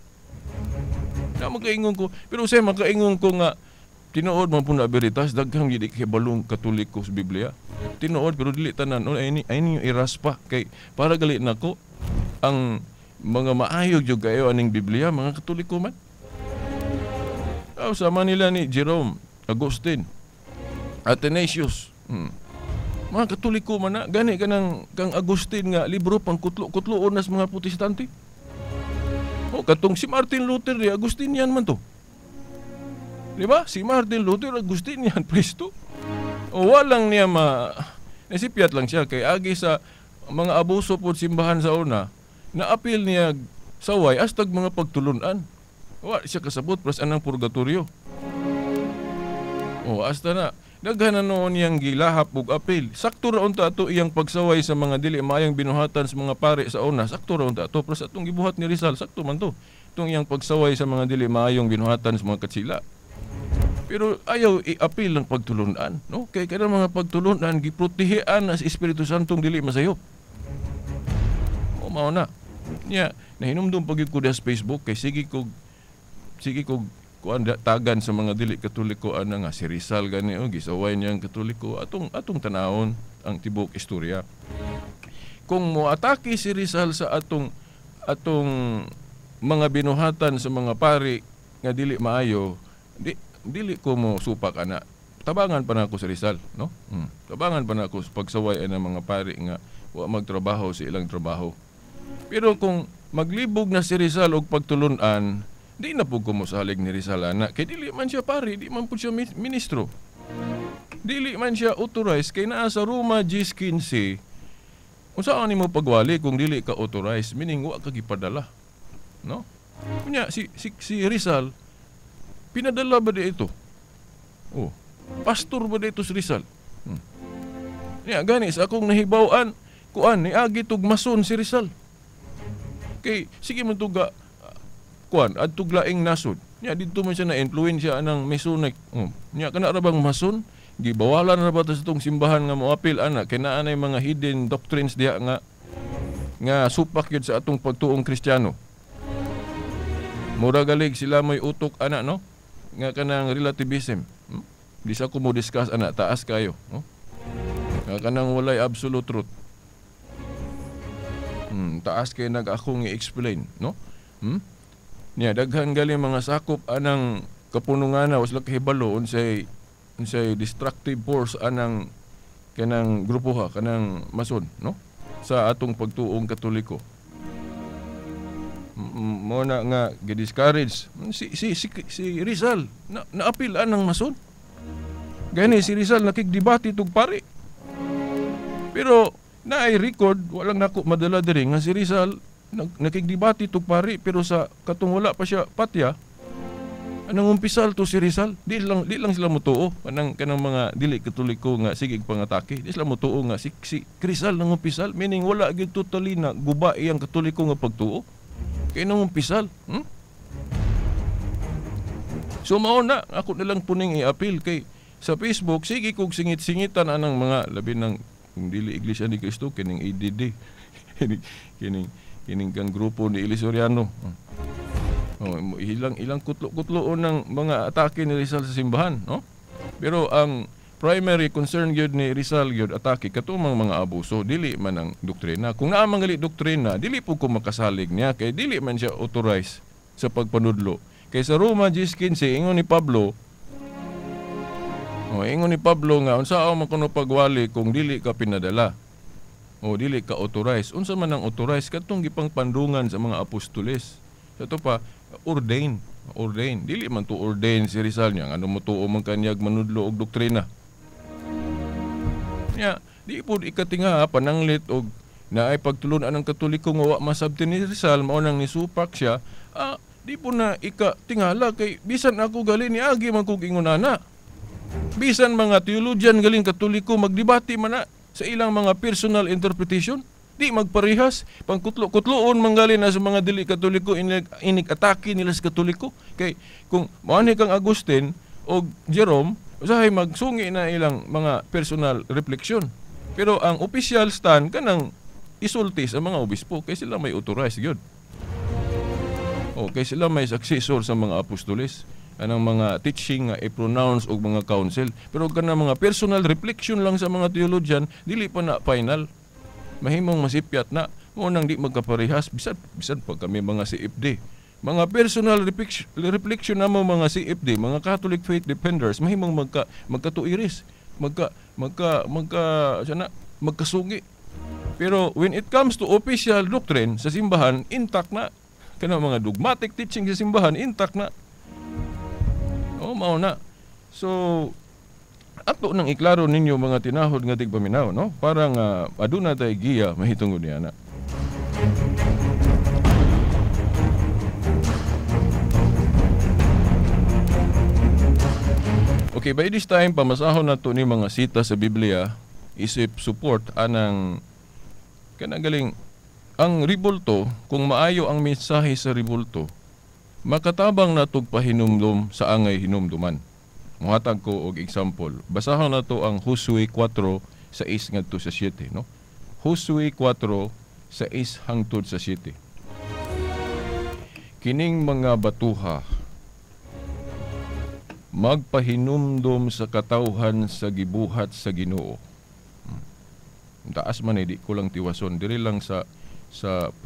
Na makaingon ko, pero say makaingon ko nga tinuod man po na veritas, daghang gid kahibalong Katoliko sa Biblia. Tinuod pero dili tanan, ay ninyo iraspa kay para gali nako ang mga maayo gyud kayo aning Biblia mga Katoliko man. Aw sama nila ni Jerome, Agustin, Athanasius. Mga Katoliko man na gani kanang kang Agustin nga libro pang kutlo-kutloon nas mga Protestante. O katong si Martin Luther di Agustinian man to. Di ba? Si Martin Luther Agustinian presto. O walang niya nasipyat lang siya kay agi sa mga abuso pod simbahan sa una, naapil niya saway astag mga pagtulunan. Wa siya kasabot pras anang purgatorio. O hasta na daghan na noon niyang gilahap ug apil. Sakto ra unta ato iyang pagsaway sa mga dili maayong binuhatan sa mga pare sa una. Sakto ra unta ato pras atong gibuhat ni Rizal, sakto man to. Itong iyang pagsaway sa mga dili maayong binuhatan sa mga katsila. Pero ayaw i-apil ang pagtulunan, no? Kay kada mga pagtulunan giprotehean na sa Espiritu Santong dili masayop. O mao na. Nya nahinumdum pag ko sa Facebook kay sige kog kuan tagan sa mga dili Katoliko ana nga si Rizal gani oh gisaway niya ang Katoliko. Atong tanawon ang tibuok istorya. Kung moatake si Rizal sa atong mga binuhatan sa mga pari nga dili maayo, dili ko mo supak ana. Tabangan pa na ako sa Rizal, no? Tabangan pa na ako sa pagsaway ng mga pari nga wa magtrabaho sa ilang trabaho. Pero kung maglibog na si Rizal og pagtulunan, di na po ko mosalig ni Rizal ana. Kay dili man siya pari, di man po siya ministro. Dili man siya authorized kay naa sa Roma 10:15. Unsa ani mo pagwali kung dili ka authorized, meaning wa ka gipadala, no? Unya si Rizal pinadala ba di ito? Oh, pastor ba dito si Rizal? Niya gani sa akong nahibaw-an, kuan niagi tug mason si Rizal. Kay sige man tuga kuan adtog laing nasod. Niya didto man siya na influensya anang Masonic. Niya kana ra bang mason? Gibawalan ra ba ta sa tong simbahan nga moapil ana kay naa nay mga hidden doctrines diha nga supak gyud sa atong pagtuong Kristiyano. Mura galig sila moy utok ana, no? Nga kanang relativism. Di sa ko mo discuss ana, taas kayo, no? Nga kanang walay absolute truth. Taas kay nag akong i-explain, no? Niya daghan gali mga sakop anang kapunungana wasla kahibalo unsay destructive force anang kanang grupo ha, kanang mason, no? Sa atong pagtuong Katoliko. Mo na nga gi-discourage si Rizal na naapil anang mason. Gani si Rizal nakigdebate tug pari. Pero naay record, walang nako madala diri nga si Rizal nakigdebate tug pari, pero sa katong wala pa siya patya, anang umpisal to si Rizal, di lang sila motuo kanang mga dili Katoliko nga sige pangatake, di sila motuo nga si Rizal nang umpisal, meaning wala gyud totally na guba iyang Katoliko nga pagtuo. Kay nang umpisal. So mao na ako na lang puning i-appeal kay sa Facebook sige kog singit-singitan anang mga labi ng kung dili Iglesia ni Cristo kining ADD kining kang grupo ni Eli Soriano. Oh, ilang kutlo-kutloon ng mga atake ni Rizal sa simbahan, no? Pero ang primary concern gyud ni Rizal gyud atake katumang mga abuso, dili man ang doktrina. Kung naa man gali doktrina, dili po ko makasalig niya kay dili man siya authorized sa pagpanudlo. Kay sa Roma 10:15 ingon ni Pablo, ingon ni Pablo nga unsa man kuno pagwali kung dili ka pinadala o dili ka authorized. Unsa man ang authorized kadtong gipangpandungan sa mga apostoles. Sa to pa ordain. Dili man to ordain si Rizal niya ano mo tuo man kanyag manudlo og doktrina. Nya di pud ikatinga pananglit og naay pagtulun-an ang Katoliko nga wa masabti ni Rizal mao nang nisupak siya. Di po na ikatingala kay bisan ako gali niagi man kog ingon ana. Bisan mga theologian galing Katoliko magdebate man na sa ilang mga personal interpretation, di magparehas, pangkutlo-kutloon manggali na sa mga dili Katoliko, inig-atake nila sa Katoliko. Kay kung moani kang Agustin o Jerome, usahay magsungi na ilang mga personal reflection. Pero ang official stand kanang isulti sa mga obispo kay sila may authorized gyud. O kay sila may successor sa mga apostoles, anang mga teaching nga i-pronounce og mga council. Pero kanang mga personal reflection lang sa mga theologian, dili pa na final. Mahimong masipyat na mo nang di magkaparehas bisan pa kami mga CFD. Mga personal reflection namo mga CFD, mga Catholic Faith Defenders, mahimong magkatuiris, magkasugi. Pero when it comes to official doctrine sa simbahan, intact na. Kanang mga dogmatic teaching sa simbahan, intact na. Oh, mao na. So ato nang iklaro ninyo mga tinahod nga tigpaminaw, no? Parang aduna tay giya mahitungod niya na. Okay, by this time pamasahon nato ni mga sita sa Biblia isip support anang kanang galing ang ribulto. Kung maayo ang mensahe sa ribulto, makatabang natog pahinumdum sa angay hinumduman. Muhatag ko og example. Basahon nato ang Josue 4:6 ngadto sa 7, no? Josue 4:6 hangtod sa 7. Kining mga batuha Magpahinumdom sa katawhan sa gibuhat sa Ginoo. Taas man di ko lang tiwason diri lang sa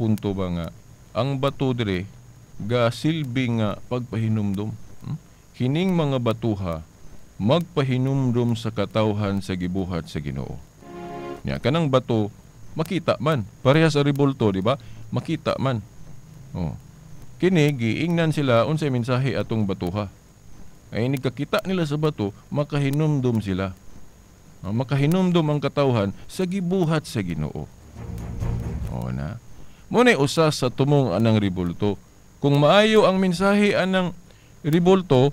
punto ba nga ang bato diri ga silbi nga pagpahinumdom. Kining mga batuha magpahinumdom sa katawhan sa gibuhat sa Ginoo. Nya kanang bato makita man, parehas sa ribulto, di ba? Makita man. Oh. Kini giingnan sila unsay mensahe atong batuha. Ay nagkakita nila sa bato, makahinumdom sila. Makahinumdom ang katawhan sa gibuhat sa Ginoo. O na. Muna'y usa sa tumong anang ribulto. Kung maayo ang mensahe anang ribulto,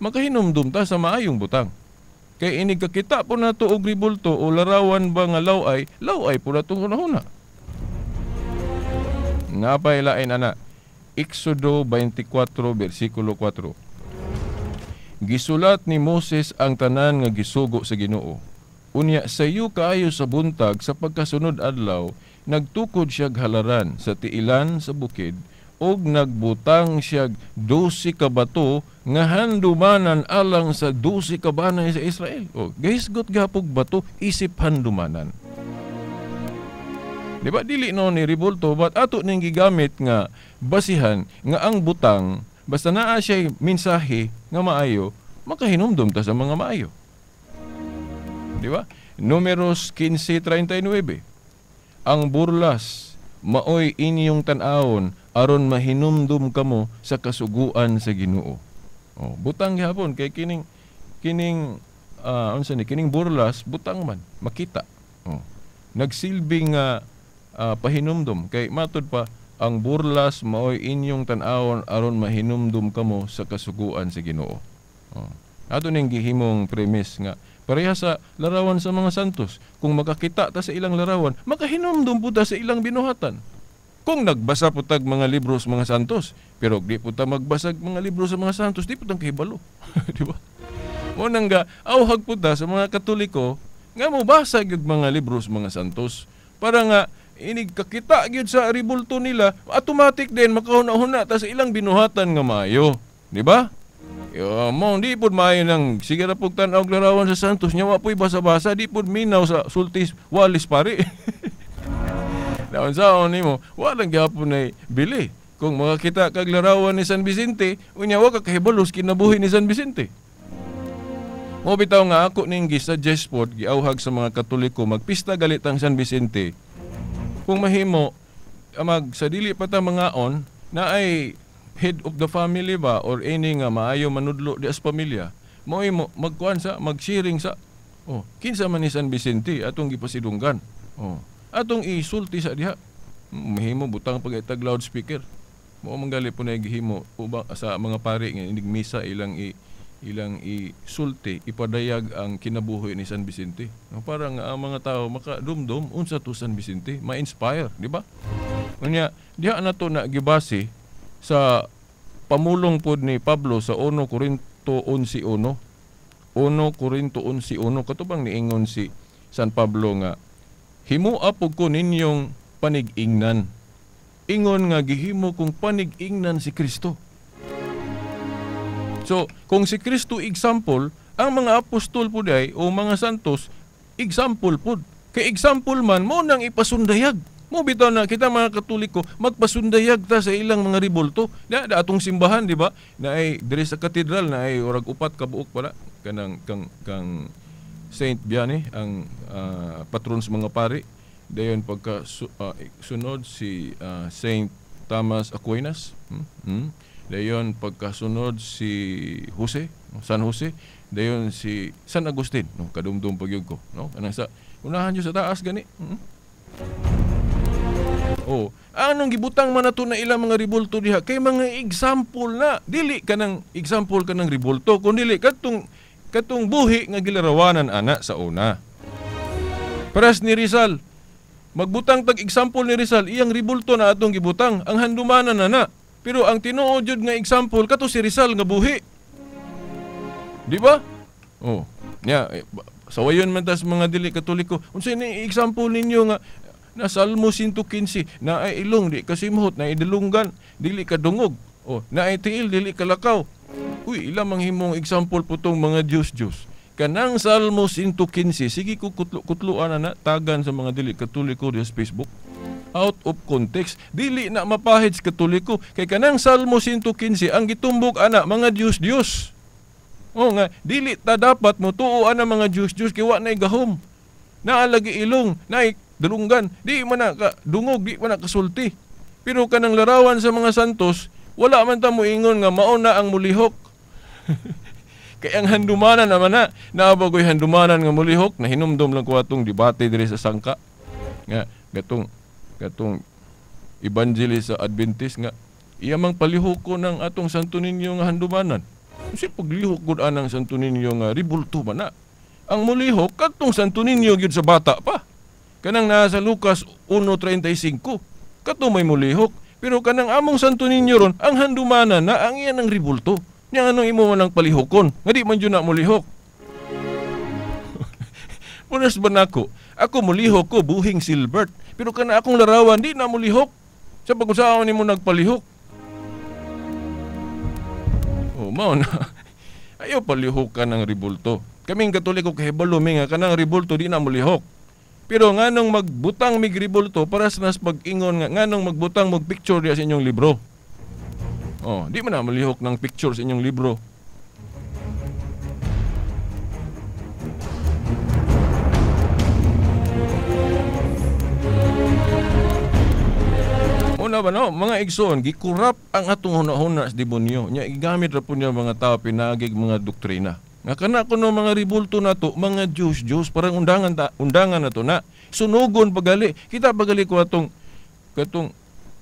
makahinumdom ta sa maayong butang. Kay inig kakita po nato og ribulto o larawan ba nga laway, laway po natong hunahuna. Napailain ana. Exodo 24 versikulo 4. Gisulat ni Moses ang tanan nga gisugo sa Ginoo. Unya sayo kaayo sa buntag sa pagkasunod adlaw, nagtukod siya halaran sa tiilan sa bukid ug nagbutang siya 12 ka bato nga handumanan alang sa 12 ka banay sa Israel. O gahisgot gapog bato isip handumanan. Di ba dili no ni ribulto, but ato ning gigamit nga basihan nga ang butang basta naa siya mensahe nga maayo, makahinumdum ta sa mga maayo. Di ba? Numeros 15:39. Ang burlas maoy inyong tan-awon aron mahinumdum kamo sa kasuguan sa Ginoo. Oh, butang gihapon kay kining kining unsa ni kining burlas butang man makita. Oh. Nagsilbing pahinumdum kay matud pa ang burlas maoy inyong tan-awon aron mahinumdum kamo sa kasuguan sa Ginoo. Oh. Ato ning gihimong premise nga pareha sa larawan sa mga santos. Kung makakita ta sa ilang larawan, makahinumdum po ta sa ilang binuhatan. Kung nagbasa po tag mga libro sa mga santos, pero di po ta magbasa mga libro sa mga santos, di po tang kahibalo. Di ba? Mo nang ga auhag po ta sa mga Katoliko nga mobasa gyud mga libro sa mga santos para nga inig kakita gyud sa ribulto nila, automatic din makahuna-huna ta sa ilang binuhatan nga maayo, di ba? Yo, mo di pud maayo nang sige ra pug tan-aw larawan sa santos nya wa puy basa-basa, di pud minaw sa sultis walis pare. Naon saon nimo, wa lang gyapon nay bili. Kung makakita kag larawan ni San Vicente, unya wa ka kahibalos kinabuhi ni San Vicente. Mo bitaw nga ako ning gi-suggest pod giauhag sa mga Katoliko magpista galit ang San Vicente. Kung mahimo mag sa dili pa ta mangaon na ay head of the family ba or any nga maayo manudlo di as pamilya, mo'y magkuan sa mag-sharing sa oh kinsa man ni San Vicente atong gipasidunggan. Oh, atong isulti sa diha. Mahimo butang pag-itag loudspeaker. Mao man gali po na gihimo ubang sa mga pari nga inig misa ilang isulti ipadayag ang kinabuhi ni San Vicente. No, para nga ang mga tao makadumdum unsa to San Vicente, ma-inspire, di ba? Unya diha na to na gibase sa pamulong pod ni Pablo sa 1 Corinto 11:1. 1 Corinto 11:1 katubang niingon si San Pablo nga himua pud ko ninyong panig-ingnan. Ingon nga gihimo kong panig-ingnan si Kristo. So, kung si Kristo example, ang mga apostol pud ay o mga santos example pud. Kay example man mo nang ipasundayag. Mo bitaw na kita mga Katoliko magpasundayag ta sa ilang mga ribulto. Na atong simbahan, di ba? Na ay diri sa katedral na ay orag upat ka buok pala kanang kang Saint Vianney ang patron sa mga pari. Dayon pagka sunod si Saint Thomas Aquinas. Dayon pagkasunod si Jose, San Jose, dayon si San Agustin, no, kadumdum pagyud ko, no? Kanang sa unahan jud sa taas gani. Oh, anong gibutang man nato na ilang mga ribulto diha kay mga example na dili kanang example kanang ribulto kun dili katong buhi nga gilarawanan ana sa una. Paras ni Rizal, magbutang tag example ni Rizal, iyang ribulto na atong gibutang ang handumanan na na. Pero ang tinuod jud nga example kato si Rizal nga buhi. Di ba? Oh, nya sawayon man tas mga dili Katoliko. Unsa ni example ninyo nga na Salmo 115 na ay ilong di kasimhot, na ay dilunggan dili kadungog, oh, na ay tiil dili kalakaw. Uy, ila manghimong example po tong mga Diyos-Diyos. Kanang Salmo 115, sige ko kutluan na tagan sa mga dili Katoliko diha sa Facebook. Out of context, dili na mapahid sa Katoliko. Kay kanang Salmo 115, ang gitumbok ana mga Diyos-Diyos. O nga, dili ta dapat mo tuo ana mga Diyos-Diyos kay wa na'y gahom. Naalagi ilong, na'y dalunggan, di man na ka dungog, di man na kasulti. Pero kanang larawan sa mga santos, wala man ta moingon nga mao na ang mulihok. Kaya ang handumanan naman na, naabagoy handumanan nga mulihok, nahinumdom lang ko atong debate diri sa sangka. Nga, gatong evangelist sa Adventist nga, iya mang palihok ko ng atong Santo Niño nga handumanan. Kasi paglihok gud anang Santo Niño nga ribulto ba na? Ang mulihok, katong Santo Niño gyud sa bata pa. Kanang nasa Lucas 1:35, kato may mulihok. Pero kanang among Santo Niño ron, ang handumanan na ang iyan ang ribulto. Nya anong imo man ang palihokon? Nga di man jud na mulihok. Punas ba nako? Ako mulihok ko buhing silbert. Pero kana akong larawan di na mulihok. Sa pag-usaon nimo nagpalihok. Oh, mao na. Ayaw palihokan ang ribulto. Kaming Katoliko kahibalo mi nga kanang ribulto di na mulihok. Pero nganong magbutang mig ribulto para sa nas pag-ingon nga nganong magbutang mag picture diya sa inyong libro. Oh, di man na malihok ng picture sa inyong libro. Una ba no, mga igsoon, gikurap ang atong hunahuna sa demonyo. Nya gigamit ra po niya mga tao pinagig mga doktrina. Nga kana kuno mga ribulto nato, mga Diyos, parang undangan nato na sunugon pagali. Kita pagali ko atong katong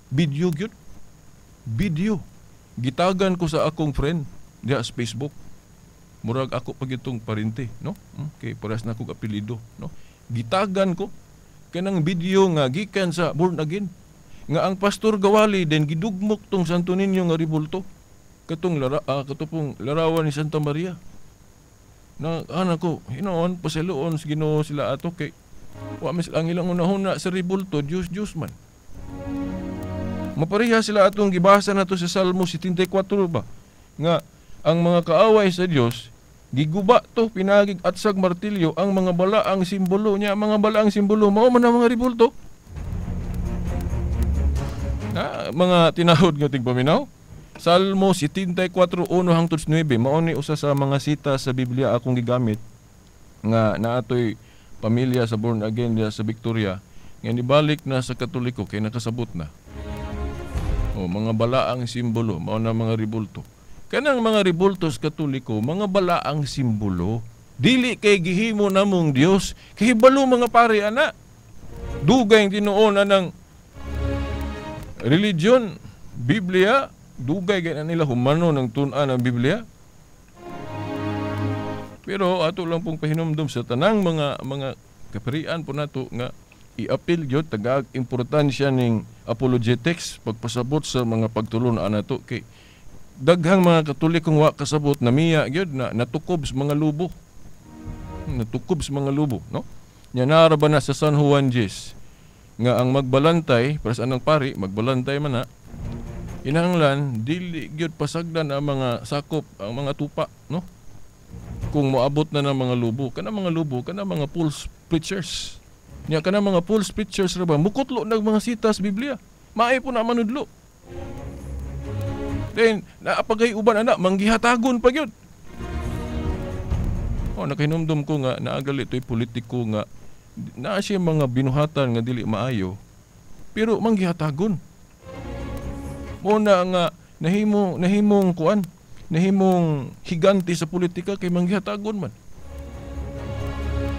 video gyud. Video. Gitagan ko sa akong friend diha sa Facebook. Murag ako pag itong parente, no? Okay, paras na akong apelyido, no? Gitagan ko kanang video nga gikan sa Born Again. Nga ang Pastor Gawali den gidugmok tong Santo Niño nga ribulto. Katong katong larawan ni Santa Maria. Na anak ko, hinoon paseloon sa Ginoo sila ato kay wa man sila ang ilang hunahuna sa ribulto, Diyos Diyos man. Mapareha sila atong gibasa nato sa Salmo 74 ba nga ang mga kaaway sa Dios giguba to pinagig atsag martilyo ang mga balaang simbolo niya, mga balaang simbolo mao man ang mga ribulto. Na mga tinahod nga tigpaminaw. Salmo 74:1 hangtod 9 mao ni usa sa mga sita sa Biblia akong gigamit nga naatoy pamilya sa Born Again diya sa Victoria nga nibalik na sa Katoliko kay nakasabot na. O, mga balaang simbolo, mao na mga ribulto. Kanang mga ribulto sa Katoliko, mga balaang simbolo. Dili kay gihimo namong Dios, kay hibalo mga pare ana. Dugay tinuon anang religion, Biblia, dugay kay na nila humano ng tun-an ang Biblia. Pero ato lang pong pahinumdum sa tanang mga kaparian po nato nga i-appeal gyud tagaag importansya ning apologetics pagpasabot sa mga pagtulon-an nato kay daghang mga Katolikong wa kasabot namiya gyud na natukob sa mga lubo. Natukob sa mga lubo, no? Nya naara ba na sa San Juan Diez nga ang magbalantay para sa anang pari, magbalantay man na inahanglan dili gyud pasagdan ang mga sakop, ang mga tupa, no? Kung moabot na ng mga lubo, kana mga lubo, kana mga false preachers. Nya kana mga false preachers ra ba mukutlo nag mga sitas Biblia. Maay po na manudlo. Then naapagay uban ana manggihatagon pa gyud. Oh, nakahinumdum ko nga naagali toy politiko nga naa siya mga binuhatan nga dili maayo pero manggihatagon. Mo na nga nahimong kuan, nahimong higante sa politika kay manggihatagon man.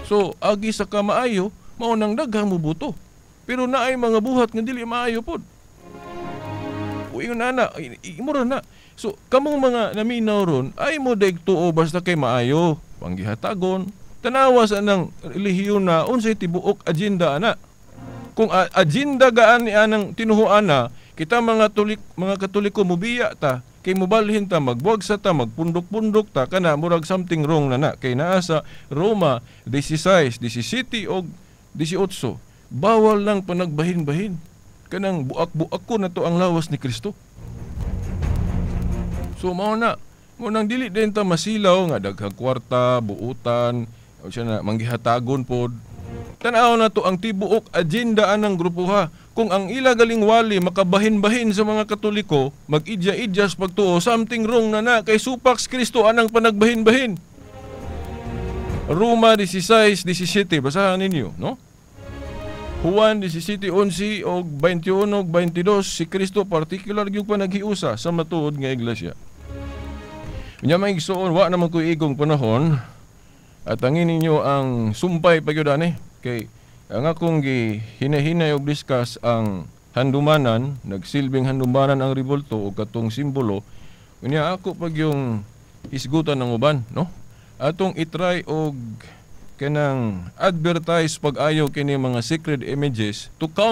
So agi sa kamaayo mao nang daghang mobuto. Pero naay mga buhat nga dili maayo pod. Uy na imura na. So kamong mga naminaw ron ay mo daig tuo basta kay maayo, panggihatagon. Tanawa sa nang relihiyon na unsay tibuok agenda ana. Kung agenda gaan ni anang tinuhuan na, kita mga Katoliko mobiya ta kay mobalhin ta, magbuwag sa ta, magpundok-pundok ta kana murag something wrong na na kay naa sa Roma 16, 17 og 18. Bawal lang panagbahin-bahin. Kanang buak-buak ko na to ang lawas ni Kristo. So mao na Mao nang dili din ta masilaw nga daghang kwarta, buutan, o siya na manggihatagon pod. Tanaw na to ang tibuok agenda anang grupo ha. Kung ang ila galing wali makabahin-bahin sa mga Katoliko, mag-idya-idya sa pagtuo, something wrong na na kay supak sa Kristo anang panagbahin-bahin. Roma 16:17, basahan ninyo, no? Juan 17:11 og 21 og 22, si Kristo particular gyud pa naghiusa sa matuod nga iglesia. Unya, mga igsoon, wa naman ko igong panahon at angin ninyo ang sumpay pa gyud ani kay ang akong gi hinahinay og discuss ang handumanan, nagsilbing handumanan ang rebulto o katong simbolo. Unya ako pag yung isgutan ng uban, no? Atong itry og kanang advertise pag-ayo kini mga sacred images to count